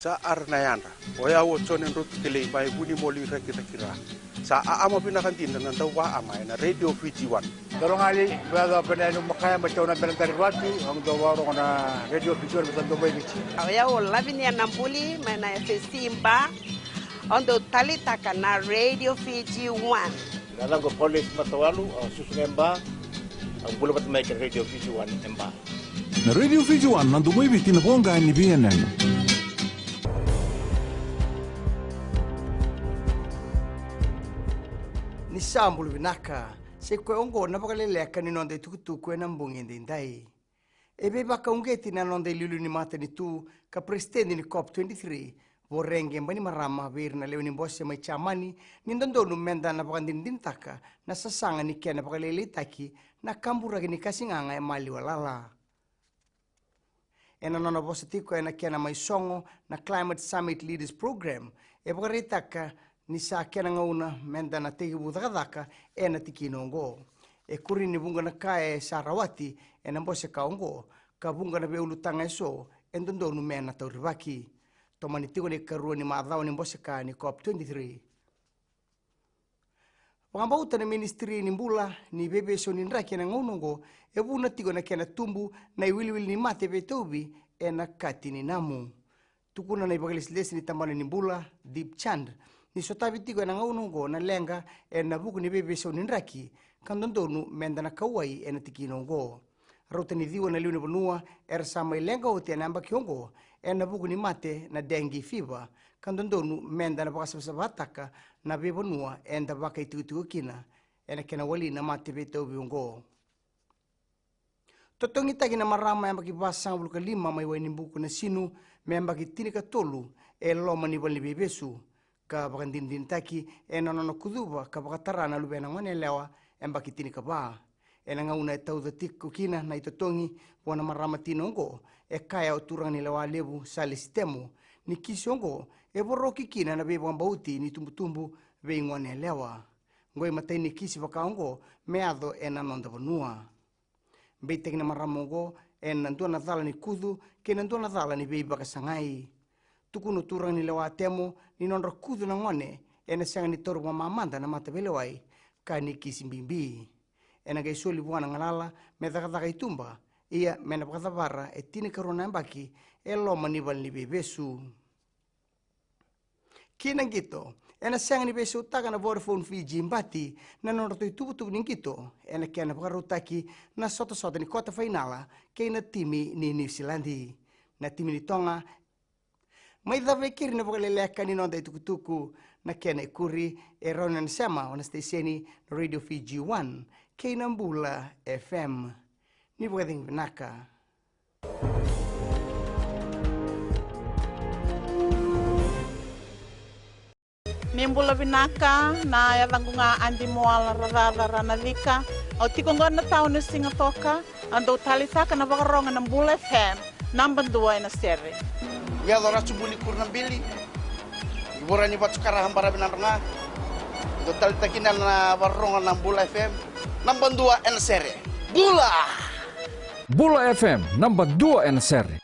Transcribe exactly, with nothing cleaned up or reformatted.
Sa ara na yadra. O yau o Jone Drotu Kelei mai Vunimoli, Rakiraki, Ra. Sa aama vinaka dina na dauvaama ena Radio Fiji One. Dolo gali, vea dau pena yani makaya mai tauna bena dari vatu, au dau varogo na Radio Fiji One, sa dau mai Viti. O yau o Lavinia Nabuli mai na F S C Ba. Au dau talitaka na Radio Fiji One. Na yacaqu o Paulus Matawalu, au susu ga e Ba, au bula vata mai kei na Radio Fiji One e Ba. Na Radio Fiji One, na domo i Viti, na voqa ni veiyanuyanu. Ni sa bula vinaka, sa i koya oqo na vakaleleka ni noda itukutuku ena bogi edaidai. E veivakauqeti na noda iliuliu ni matanitu ka peresitedi ni COP twenty-three, Voreqe Bainimarama, vei ira na lewe ni bose mai Jamani, ni dodonu meda na vakadinadinataka na sasaga ni kena vakalailaitaki na kaburaki ni kasigaga e maliwa lala. Ena nona vosa tiko ena kena mai sogo na Climate Summit Leaders Program, e vakaraitaka ni sa kena gauna meda na tekivu cakacaka ena tikina oqo. E kuri ni vuqa na ka e sa rawati ena bose ka oqo, ka vuqa na veiulutaga eso e dodonu me na taurivaki. Tomani tiko na ikarua ni macawa ni bose ka ni COP twenty-three. Vakabauta na Minisitiri ni Bula ni Veiveisau ni Draki ena gauna oqo, e vuna tiko na kena tubu na iwiliwili ni mate veitauvi ena kati ni namu. Tukuna na ivakalesilesi ni tabana ni bula, Deep Chand, ni sotavi tiko ena gauna oqo na leqa ena vuku ni veiveisau ni draki, ka dodonu meda na kauwai ena tikina oqo. Rauta ni ciwa na lewe ni vanua era sa mai leqa oti ena yabaki oqo ena vuku ni mate na dengue fever, ka dodonu meda na vakasavasavataka na veivanua eda vakaitikotiko kina ena kena wali na mate veitauvi oqo. Totogitaki na marama yabaki vasagavulu ka lima mai Wainibuku Nasinu me yabaki tinikatolu e loma ni valeniveivesu, ka vakadinadinataki ena nona kucuva ka vakatara na luvena goneyalewa yabaki tinikava. Ena gauna e tauca tiko kina na itotogi vua na marama tina oqo, e kaya o turaga ni lewa levu Salesi Temo ni kisi oqo e voroki kina na veivakabauti ni tubutubu vei goneyalewa. Qo e matai ni kisi vaka oqo me yaco ena noda vanua. Beitaki na marama oqo ena dua na cala ni kucu kei na dua na cala ni veivakasagai. Tukuna o turaga ni lewa Temo ni nodra kucu na gone ena sega ni taura vakamamada na mataveilewai ka ni kisi bibi. Ena qai soli vua na galala me cakacaka i tuba, ia me na vakacavara e tinikarua na yabaki e loma ni valeniveivesu. Ki na qito, ena sega ni veisautaka na Vodafone Fiji Bati na nodratou ituvatuva ni qito ena kena vakarautaki na sotasota ni kota fainala kei na timi ni Niusiladi. Na timi ni Toga mai cava e keri na vakaleleka ni noda itukutuku, na kena ikuri e rawa ni na sema o na siteseni na Radio Fiji One kei na Bula F M. Ni vakacegu vinaka. Ni bula vinaka, na yacaqu ga Adi Moala Racaca Ranacika. Au tiko qo na tauni o Sigatoka, au dau talitaka na vakarogo na Bula F M, naba dua ena sere. Qo e yaco Ratu Buni Kurunabili, i vura ni Vatu Kara, Habara, Vinadra ga. Au dau talitaka kina na vakarogo na Bula F M, naba dua ena sere. Bula! Bula F M, naba dua ena sere.